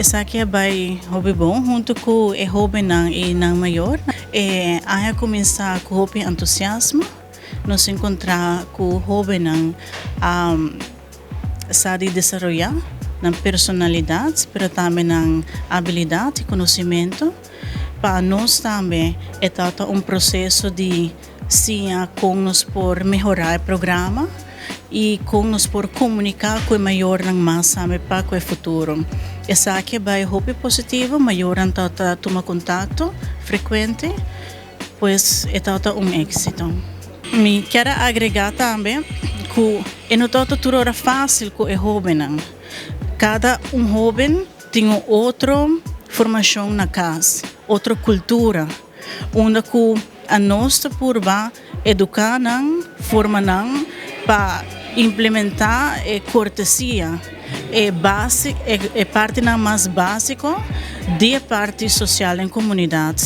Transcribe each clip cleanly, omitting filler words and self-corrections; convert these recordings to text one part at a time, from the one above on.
Esaki a bay hopi bon hunto cu e hobennan y nan mayor. E aña a cuminsa cu hopi entusiasmo. Nos encontra cu hobennan a sa di desaroya nan personalidad pero tambe nan habilidad y conocimento. Pa nos tambe e ta un proceso di siña con nos por mehora e programa y con nos por comunica cu e mayornan mas tambe pa cu e futuro. Esaki a bay hopi positivo, mayornan ta tuma contacto frecuente, pues e ta un exito. Mi kier a agrega tambe cu e no ta tur ora facil cu e hobennan. Cada un hoben tin un otro formacion na cas, otro cultura, unda cu anos ta purba educa nan, forma nan pa implementa e cortesia, e base, e partinan mas basico di e parti social den comunidad.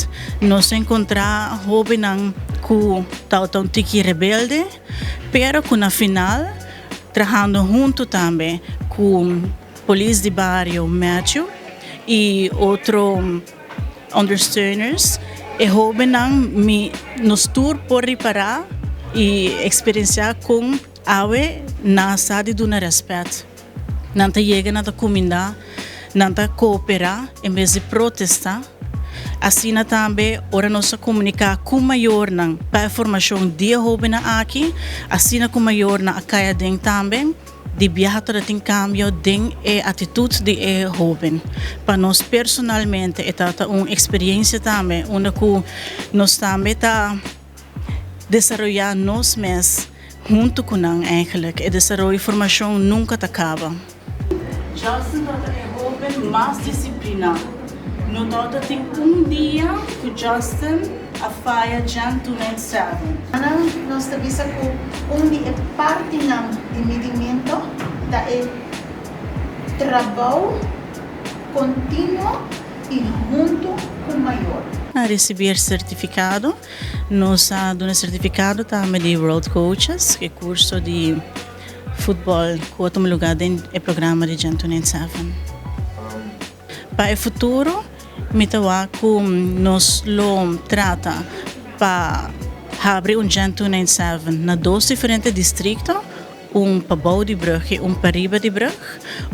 Nos a encontra hobennan cu ta un tiki rebelde, pero cu na final, trahando hunto tambe cu polis di bario Matthew y otro ondersteuners, e hobennan mi nos tur por ripara y experiencia con awe nan sa di duna respet. Nan ta yega, nan ta cuminda, nan ta coopera en bes di protesta. Asina tambe ora nos a comunica cu mayornan pa e formacion di e hobennan aki, asina cu mayornan a cay aden tambe, di biaha ta tin cambio den e actitud di e hoben. Pa nos personalmente e ta un experiencia tambe, unda cu nos tambe ta desaroya nos mes hunto cu nan eigenlijk. E desaroyo y formacion nunca ta caba. Justin ta e hoben mas disciplina. No ta tin un dia cu Justin a faya Gen 297. Nos ta bisa cu un di e partinan di midimento ta e trabou continuo y hunto cu mayor. A recibi certificado, nos a duna certificado tambe di World Coaches, cu e curso di futbol cu a tuma lugar den e programa di Gen 297. Pa e futuro, mi ta wak cu nos lo trata pa habri un Gen 297 na dos diferente districto, un pabou di brug y un pariba di brug,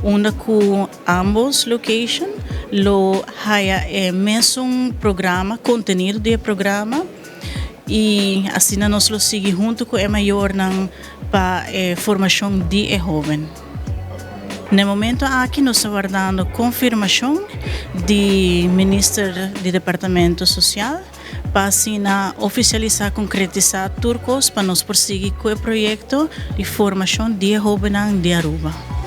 unda cu ambos location lo haya e mesun programa, contenido di e programa, y asina nos lo sigui hunto cu e mayornan pa e formacion di e hoben. Na e momento aki nos ta wardando confirmacion di Minister di Departamento Social pa asina oficialisa, concretisa tur cos pa nos por sigui cu e proyecto di formacion di e hobennan di Aruba.